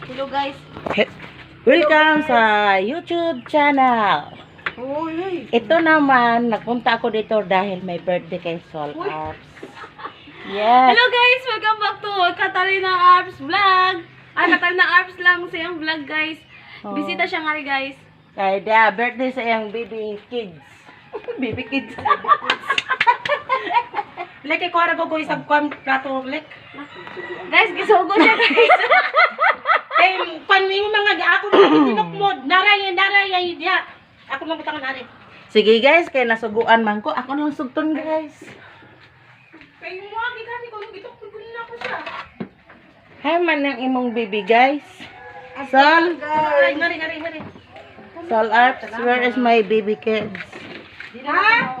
Hello, guys. Welcome sa YouTube channel. Ito naman, nagpunta ako dito dahil may birthday kay Sol Arps. Yes. Hello, guys! Welcome back to Catalina Arps Vlog. Ah, Catalina Arps lang sa iyang vlog, guys. Oh. Bisita siya nga rin, guys. Kay da, birthday sa iyang baby kids. Baby kids. Lek, ko ara go isang kwan plato lek. Guys, gisugo siya, guys. Kay kwan mo mga ako na tinukmod, naray naray diha. Ako lang butangan ari. Sige guys, kay nasuguan man ko. Ako nang sugton, guys. Kay mo agi kami ko gitukmod ko na ako siya. Hi man ang imong baby, guys. Sol, Ay, ngari ngari ngari. Sol Arps, where is my baby kids? Ha?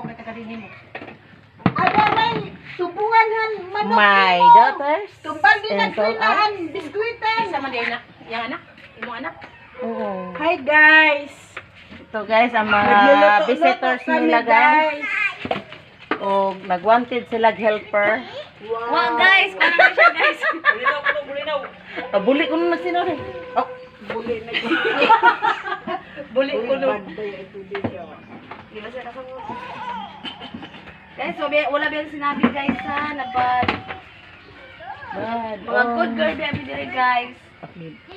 Adanay, tubungan han manok My nimo. daughters. Tumbal din And Sol nagkunahan biskuitan. Isa man diay na. Yang anak, imong anak. Oo. Hi, guys. Ito guys, ang mga Nagluluto-luto visitors kami, nila, guys. O nagwanted sila helper. Wa, guys. Kuno na siya, guys. Pabuli ko na sinori. Oh, Buli ko no. Di ba siya kasama? Guys, wala ba yung sinabi, guys, ha? Na bad. Bad. Mga good girl ba mi diri, guys.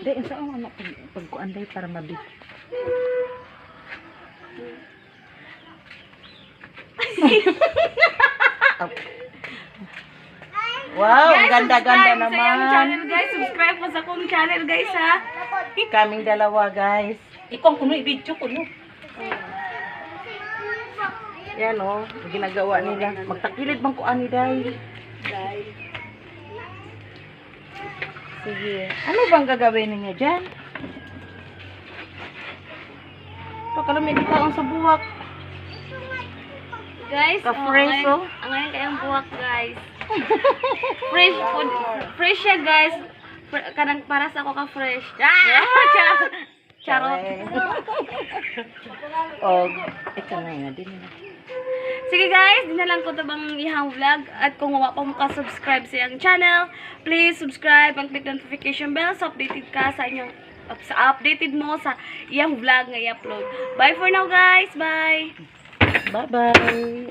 Di, unsa ang ano pagkuan day para mabig. Wow, ang Guys, ganda-ganda subscribe sa iyang naman. channel, guys. Subscribe po sa akong channel, guys, ha. Kaming dalawa, guys. Ikaw kuno i-video kuno. Yan oh, ginagawa nila. Magtakilid bang kuan ni day? Sige. Ano bang gagawin ninyo dyan? Pakalami dito ang sa buwak. Guys, Ka-fresh, oh, oh. ang ngayon kayang buwak, guys. Fresh food. Fresh siya, guys. Kanang para sa ako ka fresh. Ah! Charot. Og, ikaw na nga din. Sige guys, di na lang ko to bang ihang vlog at kung wala pa mo ka-subscribe sa iyang channel, please subscribe and click notification bell so updated ka sa inyong sa updated mo sa iyang vlog nga i-upload. Bye for now, guys. Bye. Bye-bye.